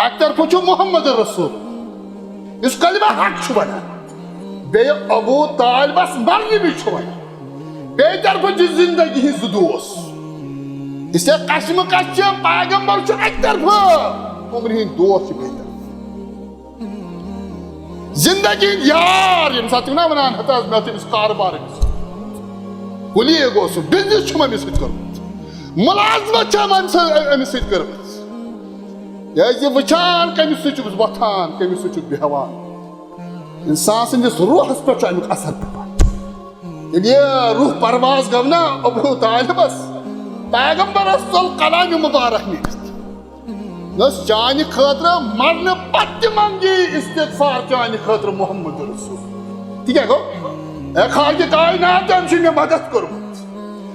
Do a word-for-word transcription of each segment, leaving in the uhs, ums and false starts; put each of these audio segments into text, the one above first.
اَکہِ طرفہٕ چھُ محمد رسول، یُس کلمہ حق چھُ ونان، بیٚیہِ ابو طالبس مرنہٕ وِزِ چھُ ونان۔ بیٚیہِ طرفہٕ چھِ زندگی ہٕنٛدۍ زٕ دوست۔ اس لیے کشمکش چھِ، پیغمبر چھُ اَکہِ طرفہٕ، عمرِ ہٕنٛدۍ دوست چھِ بیٚیہِ طرفہٕ۔ زندگی ہٕنٛدۍ یار، ییٚمہِ ساتہٕ تِم نا ونان، ہتا حظ، مےٚ تٔمِس کاربار أمِس سۭتۍ۔ کُلیٖگ اوسُم، بزنس چھُم أمِس سۭتۍ کوٚرمُت، مُلازمت چھم أمِس سۭتۍ، أمِس سۭتۍ کٔرمٕژ۔ یہِ ٲسۍ زِ وٕچھان، کٔمِس سۭتۍ چھُس وۄتھان، کٔمِس سۭتۍ چھُس بیٚہوان۔ انسان سٕنٛدِس روحس پٮ۪ٹھ چھُ امیُک اثر پٮ۪وان۔ ییٚلہِ یہِ روح پرواز گوٚو نا ابو طالبس، پیغمبرس ژوٚل کلامِ مبارک نیٖرِتھ۔ نہ ٲس چانہِ خٲطرٕ مرنہٕ پتہٕ تہِ منگی استغفار چانہِ خٲطرٕ محمد رسول۔ تہِ کیٛاہ گوٚو؟ اے خالقِ کائنات، أمۍ چھِ مےٚ مدد کٔرمٕژ۔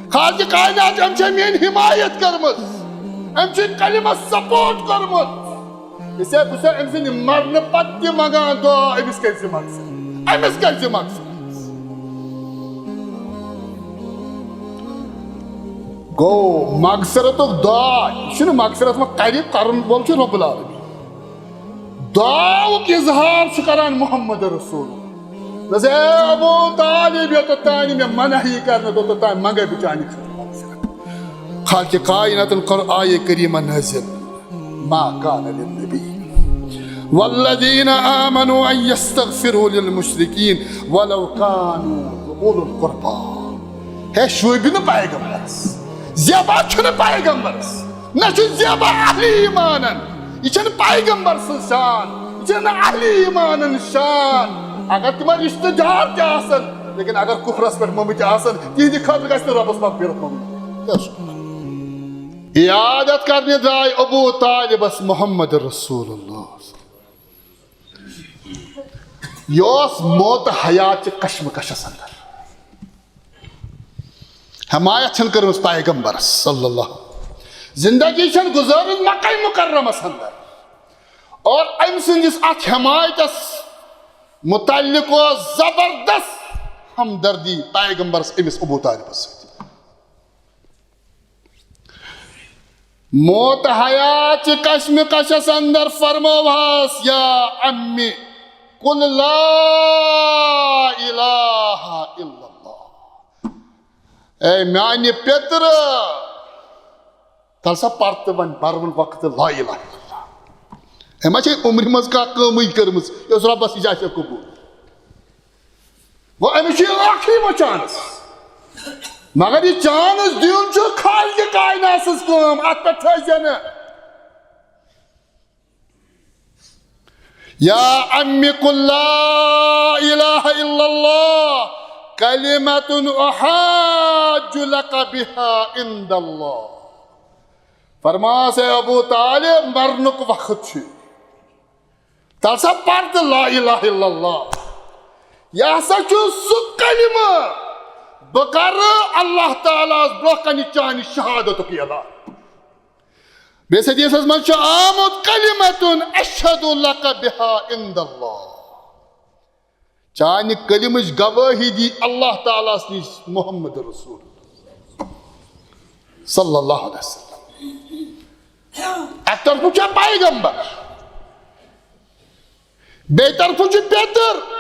خالقِ کائنات، أمۍ چھِ میٛٲنۍ حمایت کٔرمٕژ۔ أمۍ چھِ کلمس سپورٹ کٔرمٕژ۔ أسۍ ہے، بہٕ چھُسے أمۍ سٕنٛدِ مرنہٕ پتہٕ تہِ منگان دعا، أمِس کٔرۍ زِ مغفرت، أمِس کٔرۍ زِ مغفرت۔ گوٚو مغفرتُک دعا، یہِ چھُنہٕ مغفرت وۄنۍ کرِ، کرُن وول چھُ رب العالمین۔ دعاوُک اظہار چھُ کران محمد رسول۔ دوٚپُس، اے ابو طالب، یوٚتَتھ تانۍ مےٚ منع یی کرنہٕ، توٚتَتھ تانۍ منگے بہٕ چانہِ خٲطرٕ مغفرت۔ خالقِ کائناتن کوٚر آیے کریمہ نازل، ما کان للنبی والذین آمنوا ان یستغفروا للمشرکین ولو کانوا اولی قربی۔ ہے شوٗبہِ نہٕ پیغمبرس، زیبا چھُنہٕ پیغمبرس، نہ چھُ زیبا اہلِ ایمانن۔ یہِ چھَنہٕ پیغمبر سٕنٛز شان، یہِ چھَنہٕ اہلِ ایمانن شان۔ اگر تِمن رشتہٕ دار تہِ آسن، لیکن اگر کفرس پٮ۪ٹھ مٔمٕتۍ آسن، تِہنٛدِ خٲطرٕ گژھِ نہٕ رۄبس مغفرت منٛگُن۔ عیادت کرنہِ درٛاے ابو طالبس محمد رسول اللہ۔ یہِ اوس موت حیات چہِ کشمکشس اندر۔ حمایت چھنہٕ کٔرمٕژ پیغمبرس صلی اللہ۔ زندگی چھنہٕ گزٲرمٕژ مکہ مکرمس اندر۔ اور أمۍ سٕنٛدِس اتھ حمایتس متعلق اوس زبردست ہمدردی پیغمبرس أمِس ابو طالبس سۭتۍ۔ موت حیات چہِ کشمکشس اندر فرموہس، یا امی، قل لا الہ الا اللہ۔ اے میانہِ پیٚترٕ، تل سا پر تہٕ وۄنۍ برون وقت لا الہ الا اللہ۔ أمۍ ما چھے عمرِ منٛز کانٛہہ کٲمٕے کٔرمٕژ یۄس رۄبس نِش آسہِ قبول؟ گوٚو أمِس چھُ یہِ ٲخری وۄنۍ chance۔ مگر یہِ chance دیُن چھُ خالقِ کائنات سٕنٛز کٲم، اتھ پٮ۪ٹھ تھٲیزِ نہٕ۔ یا امی قل لا الہ الا اللہ کلمۃ احاج لک بها عند اللہ۔ فرماس، اے ابو طالب، مرنُک وقت چھُ۔ تل سا پر تہٕ لا الہ الا اللہ۔ یہِ ہسا چھُ سُہ کلمہٕ، بہٕ کرٕ اللہ تعالیٰ ہس برونٛہہ کنہِ چانہِ شہادتُک اعلان۔ بیٚیِس حدیثس منٛز چھُ آمُت، کلمۃ اشہد لک بها عند اللہ۔ چانہِ کلمٕچ گوٲہی دی اللہ تعالیٰ ہس نِش محمد رسول صلی اللہ علیہ وسلم۔ اکہِ طرفہٕ چھُ پیغمبر، بیٚیہِ طرفہٕ چھُ پیٚتٕر۔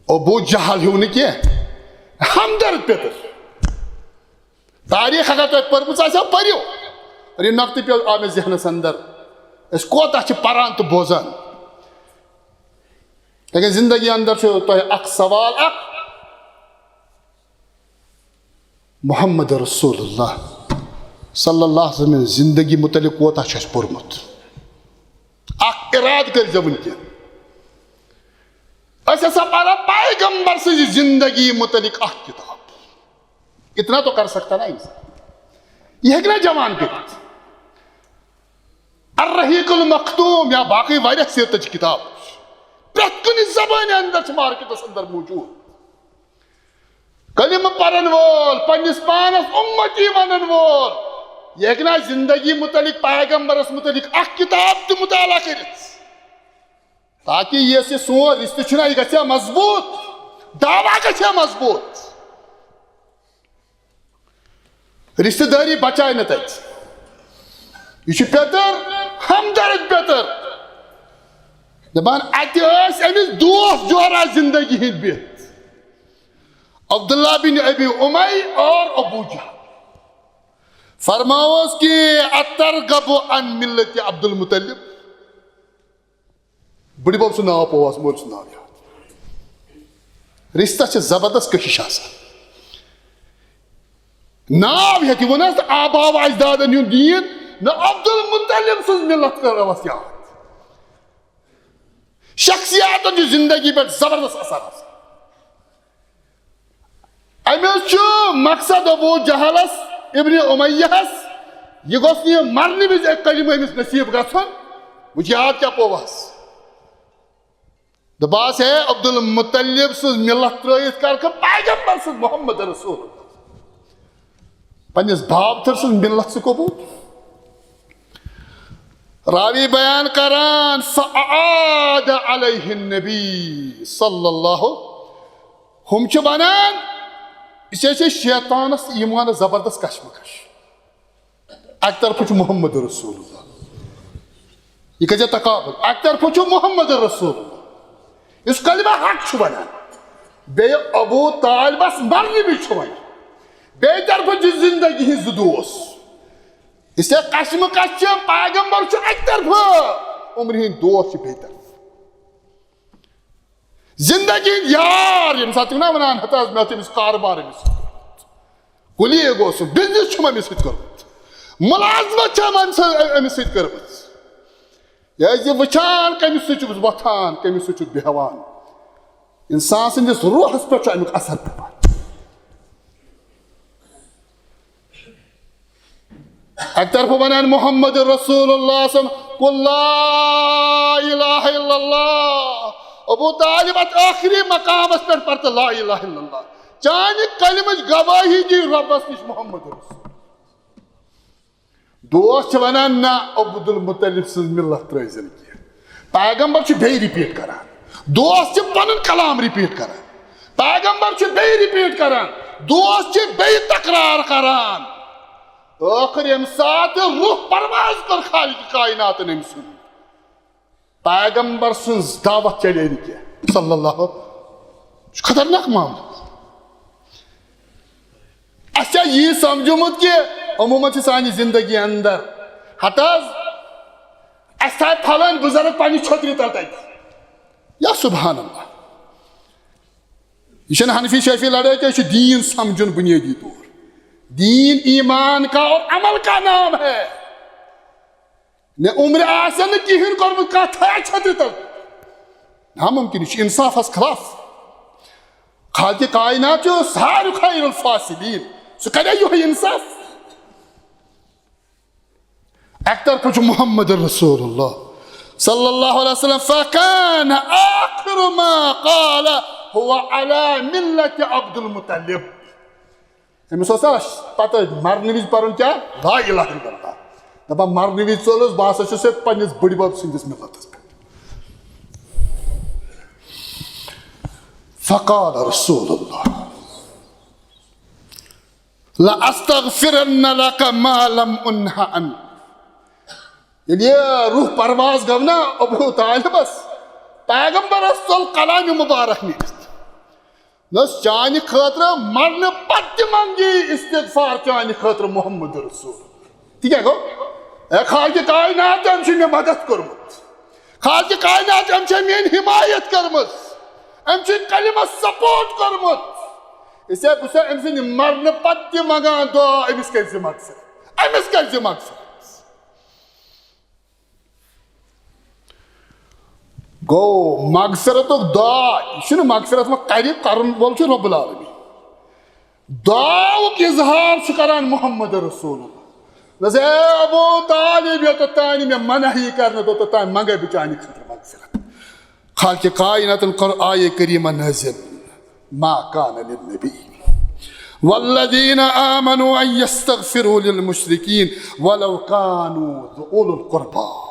ابو جہل ہیوٗ نہٕ کینٛہہ، ہمدرد پیٚتٕر۔ تاریخ اگر تۄہہِ پٔرمٕژ آسیو، پٔرِو۔ اور یہِ نۄقطہٕ پیوٚو آو مےٚ ذہنس اندر، أسۍ کوتاہ چھِ پران تہٕ بوزان۔ لیکن زندگی اندر چھُ تۄہہِ اکھ سوال اکھ، محمد رسول اللہ صلی اللہ علیہ وسلم زندگی متعلق کوتاہ چھُ اَسہِ پوٚرمُت؟ اکھ ارادٕ کٔرۍ زیو وٕنکیٚن۔ أسۍ ہسا پرو پیغمبر سٕنٛزِ زندگی متعلق اکھ کتاب۔ اتنا تو کر سکتا نا انسان۔ یہِ ہیٚکہِ نا جوان کٔرِتھ؟ الرحیق المختوم یا باقٕے واریاہ سیرتٕچ کتاب۔ پرٛٮ۪تھ کُنہِ زبانہِ اندر چھِ مارکیٹس اندر موجود۔ کلمہٕ پرن وول، پننِس پانس امتی ونن وول، یہِ ہیٚکہِ نا زندگی متعلق، پیغمبرس متعلق اکھ کتاب تہِ مطالعہ کٔرِتھ؟ تاکہ یُس یہِ سون رشتہٕ چھُنہ، یہِ گژھِ ہا مضبوط، دعویٰ گژھِ ہا مضبوط۔ رشتہٕ دٲری بچاے نہٕ تتہِ۔ یہِ چھُ پیٚتٕر، ہمدرد پیٚتٕر۔ دَپان، اَتہِ ٲسۍ أمِس دوس جورا زِندگی ہٕنٛدۍ بِہِتھ، عبداللہ بن ابی امی اور ابو جہل۔ فرماوس کہ اترغب عن ملت عبد المطلب۔ بٕڈِ بب سُنٛد ناو پیوٚو اَسہِ، مٲلۍ سُنٛد ناو یاد۔ رِشتَس چھِ زبردست کٔشِش آسان۔ ناو ہیٚتھ یہِ ووٚن حظ، تہٕ آباو اجدادن ہُنٛد دیٖن، نہ عبد المطلب سٕنٛز ملت کٔر ٲس یاد۔ شخصیاتن چھُ زندگی پٮ۪ٹھ زبردست اثر آسان۔ أمِس چھُ مقصد ابو جہلس، ابن امیہس، یہِ گوٚژھ نہٕ یہِ مرنہٕ وِزِ اَکہِ کلمہٕ أمِس نصیب گژھُن۔ وۄنۍ یاد کیٛاہ پیوٚوس؟ دوٚپہَس، ہے عبد المطلب سٕنٛز ملت ترٲیِتھ کر کھٕ پیغمبر سٕنٛز محمد رسول اللہ۔ پننِس بابتھٕر سٕنٛز ملت سُہ قبول۔ راوی بیان کران، فاعاد علیہ النبی صلی اللہ۔ ہُم چھِ ونان، یہِ چھِ شیطانس تہٕ ایمانس زبردست کشمکش۔ اکہِ طرفہٕ چھُ محمد رسول اللہ، یہِ کٔرۍ زِ تقابل، اکہِ طرفہٕ چھُ محمد رسول اللہ، یُس کلمہ حق چھُ ونان، بیٚیہِ ابو طالبس مرنہٕ وِزِ چھُ ونان، بیٚیہِ طرفہٕ چھِ زندگی ہٕنٛدۍ زٕ دوس۔ اس لیے کشمکش چھِ، پیغمبر چھُ اکہِ طرفہٕ، عمرِ ہٕنٛدۍ دوس چھِ بیٚیہِ طرفہٕ۔ زندگی ہٕنٛدۍ یار، ییٚمہِ ساتہٕ تِم نا ونان، ہتا حظ، مےٚ چھُ أمِس کاربار أمِس سۭتۍ کوٚرمُت۔ کُلیٖگ اوسُم، بزنس چھُم أمِس سۭتۍ کوٚرمُت، مُلازمت چھم أمِس سۭتۍ، أمِس سۭتۍ کٔرمٕژ۔ یہِ ٲسۍ زِ وٕچھان، کٔمِس سۭتۍ چھُس بہٕ وۄتھان، کٔمِس سۭتۍ چھُس بیٚہوان۔ انسان سٕنٛدِس روحس پٮ۪ٹھ چھُ امیُک اثر پٮ۪وان۔ اکہِ طرفہٕ ونان محمد رسول اللہ صلی اللہ علیہ وسلم، قل لا الہ الا اللہ۔ ابو طالب، اتھ ٲخری مقامس پٮ۪ٹھ پر تہٕ لا الہ الا اللہ۔ چانہِ کلمٕچ گواہی دی رۄبس نِش محمد رسول۔ دوس چھِ ونان، نہ، عبد المطلب سٕنٛز ملت ترٲوزٮ۪ن کینٛہہ۔ پیغمبر چھُ بیٚیہِ repeat کران۔ دوس چھِ پنُن کلام repeat کران۔ پیغمبر چھُ بیٚیہِ repeat کران۔ دوس چھِ بیٚیہِ تکرار کران۔ ٲخر ییٚمہِ ساتہٕ روح پرواز کٔر خالق کائناتن أمۍ سُنٛد، پیغمبر سٕنٛز دعوت چلے نہٕ کینٛہہ۔ صلی اللہ، یہِ چھُ خطرناک معاملہٕ۔ اَسہِ چھا یی سمجھومُت کہ عموماً چھِ سانہِ زندگی اندر، ہتہٕ حظ، اَسہِ تھایہِ پھلٲنۍ بُزرگ پننہِ چھترِ تل تتہِ۔ یا سبحان اللہ۔ یہِ چھَنہٕ حنفی شافعی لڑٲے کینٛہہ، یہِ چھُ دیٖن سمجھُن بنیٲدی طور۔ دین ایمان کا اور عمل کا نام ہے۔ مےٚ عمرِ آسن نہٕ کِہیٖنۍ کوٚرمُت، کانٛہہ تھایہِ چھترِ تل۔ ناممکن، یہِ چھُ انصافس خلاف۔ خالق کائنات چھُ ساروی خیر الفاصلین، سُہ کرِ یِہوٚے انصاف۔ اکہِ طرفہٕ چھُ محمد رسول اللہ صلی اللہ علیہ وسلم، فکان آخر ما قال هو علی ملت عبد المطلب۔ أمِس اوس اَسہِ پتہ مرنہٕ وِزِ پرُن کیٛاہ؟ لا الہ الا اللہ۔ دپان مرنہٕ وِزِ ژوٚلُس، بہٕ ہسا چھُس ییٚتہِ پننِس بٕڈِ بب سٕنٛدِس ملتس پٮ۪ٹھ۔ فقال رسول اللہ، لأستغفرن لك ما لم أنه عنك۔ ییٚلہِ یہِ روح پرواز گوٚو نا ابو طالبس، پیغمبرس ژوٚل کلامِ مبارک نیٖرِتھ۔ نہ، چانہِ خٲطرٕ مرنہٕ پتہٕ تہِ منگی استغفار چانہِ خٲطرٕ محمد رسول۔ تہِ کیٛاہ گوٚو؟ اے خالقِ کائنات، أمۍ چھُ مےٚ مدد کوٚرمُت۔ خالقِ کائنات، أمۍ چھےٚ میٛٲنۍ حمایت کٔرمٕژ۔ أمۍ چھُ کلمس support کوٚرمُت۔ اس لیے بہٕ چھُسا أمۍ سٕنٛدِ مرنہٕ پتہٕ تہِ منگان دعا، أمِس کٔرۍ زِ مغفرت، أمِس کٔرۍ زِ مغفرت۔ گوٚو، مغفرتُک دعا، یہِ چھُنہٕ مغفرت وۄنۍ کرِ، کرُن وول چھُ رب العالمین۔ دعاہُک اظہار چھُ کران محمد رسول اللہ۔ نہ زِ اے ابو طالب، یوٚتَتھ تانۍ مےٚ منع یی کرنہٕ، توٚتَتھ تانۍ منگے بہٕ چانہِ خٲطرٕ مغفرت۔ خالقِ کائناتن کوٚر آیہِ کریمہ نازل، ما کان للنبی والذین آمنوا ان یستغفروا للمشرکین ولو کانوا اولی القربی۔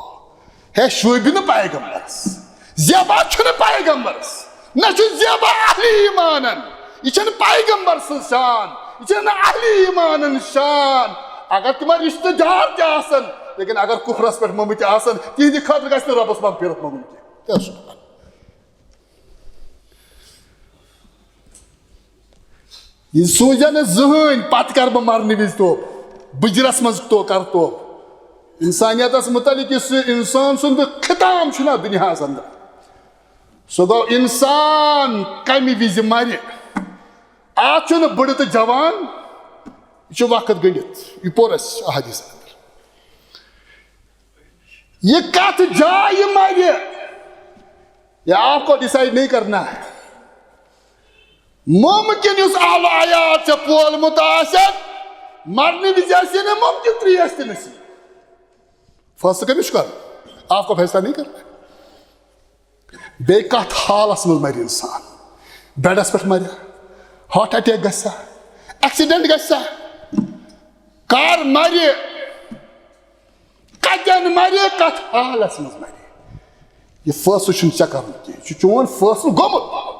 ہے شوٗبہِ نہٕ پیغمبرس، زیبا چھُنہٕ پیغمبرس، نہ چھُ زیبا اہلِ ایمانن۔ یہِ چھَنہٕ پیغمبر سٕنٛز شان، یہِ چھَنہٕ اہلِ ایمانن شان۔ اگر تِمن رشتہٕ دار تہِ آسن، لیکن اگر کفرس پٮ۪ٹھ مٔمٕتۍ آسن، تِہنٛدِ خٲطرٕ گژھِ نہٕ رۄبس منٛز پھرتھ منٛگُن کینٛہہ۔ کیٛاہ چھُ؟ یہِ سوٗنٛچ زِ نہٕ زٕہٕنۍ، پتہٕ کرٕ بہٕ مرنہٕ وِزِ توبہٕ، بٕجرس منٛز تو کرٕ توبہٕ۔ انسانیتس متعلق یُس یہِ انسان سُنٛد ختام چھُ نہ دُنیاہس اندر، سُہ گوٚو انسان کمہِ وِزِ مرِ۔ اتھ چھُنہٕ بٕڑٕ تہٕ جوان، یہِ چھُ وقت گٔنڈِتھ۔ یہِ پوٚر اَسہِ احادیث اندر۔ یہ کتھ جایہِ مرِ، یہ آپ کو ڈیسائیڈ نہیں کرنا ہے۔ ممکن یُس اہل و عیال ژےٚ پولمُت آسٮ۪کھ، مرنہٕ وِزِ آسہِ نہٕ ممکن ترٛیش تہِ نصیب۔ فٲصلہٕ کٔمِس چھُ کرُن؟ آپ کو فیصلہ نہیں کرنا ہے۔ بیٚیہِ کتھ حالس منٛز مرِ انسان؟ بیڈس پٮ۪ٹھ مرِ؟ ہارٹ اٹیک گژھِ؟ ایکسیڈنٹ گژھِ؟ کر مرِ؟ کتٮ۪ن مرِ؟ کتھ حالس منٛز مرِ؟ یہِ فٲصلہٕ چھُنہٕ ژےٚ کرُن کینٛہہ، یہِ چھُ چون فٲصلہٕ گوٚمُت۔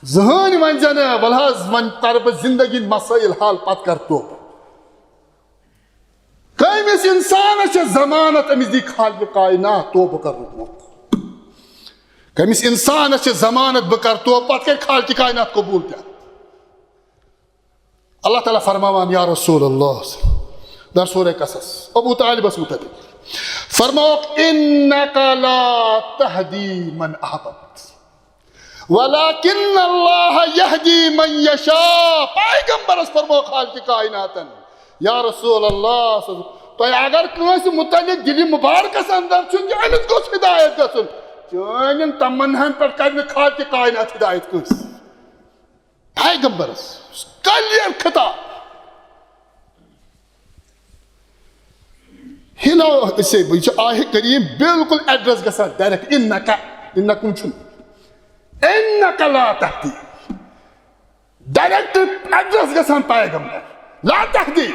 زٕہٕنۍ ونہِ زِ نہٕ، ول حظ، وۄنۍ کرٕ بہٕ زندگی ہٕنٛدۍ مسٲیل حل، پتہٕ کرٕ توبہٕ۔ کٔمِس انسانس چھےٚ ضمانت أمِس دی خالق کائنات توبہٕ کرنُک موقعہٕ؟ کٔمِس انسانس چھےٚ ضمانت بہٕ کرٕ توبہٕ، پتہٕ کرِ خالق کائنات قبول تہِ؟ اللہ تعالیٰ فرماوان، یا رسول اللہ، در سورہ قصص، ابو طالبس متعلق فرماوکھ، انک لا تہدی من احببت ولکن اللہ یہدی من یشاء۔ پیغمبرس فرموو خالق کائناتن، یا رسول اللہ، تۄہہِ اگر کٲنٛسہِ متعلق دِلہِ مبارکس اندر چھُ کہِ أمِس گوٚژھ ہدایت گژھُن، چٲنٮ۪ن تمناہن پٮ۪ٹھ کرِ نہٕ خالق کائنات ہدایت کٲنٛسہِ۔ پیغمبرس کلیر خطاب۔ ہِلاو أسے، یہِ چھُ آیہِ کریم بالکل ایڈریس گژھان ڈائریکٹ، انک، انکم چھُنہٕ، انک لا تہدی، ڈائریکٹ ایڈریس گژھان پیغمبر، لا تہدی،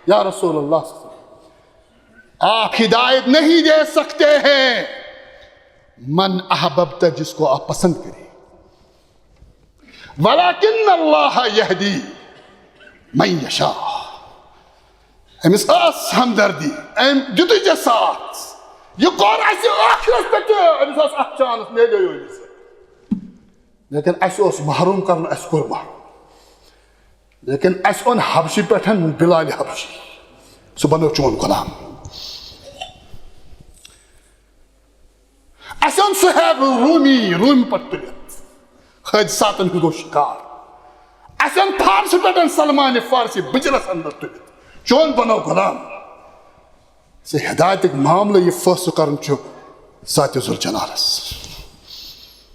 یا رسول اللہ، آپ ہدایت نہیں دے سکتے ہیں من احببت، جس کو آپ پسند کریں، ولکن اللہ یہدی من یشاء۔ أمِس ٲس ہمدردی، أمۍ دیُتُے ژےٚ ساتھ۔ یہِ کوٚر اَسہِ ٲخرس پٮ۪ٹھ تہِ، أمِس ٲس اکھ چانس، میلیو أمِس۔ لیکن اَسہِ اوس محروم کرُن، اَسہِ کوٚر محروم۔ لیکن اَسہِ اوٚن حبشہِ پٮ۪ٹھ بلال حبشی، سُہ بنوو چون غلام۔ اَسہِ اوٚن صہیب رومی، رومہِ پٮ۪ٹھ تُلِتھ، حٲدثاتن ہُنٛد گوٚو شِکار۔ اَسہِ اوٚن فارسہٕ پٮ۪ٹھ سلمان فارسی بٕجرس اندر تُلِتھ، چون بنوو غلام۔ ژےٚ ہدایتٕکۍ معاملہٕ یہِ فٲصلہٕ کرُن چھُ ذات ذوالجلالس۔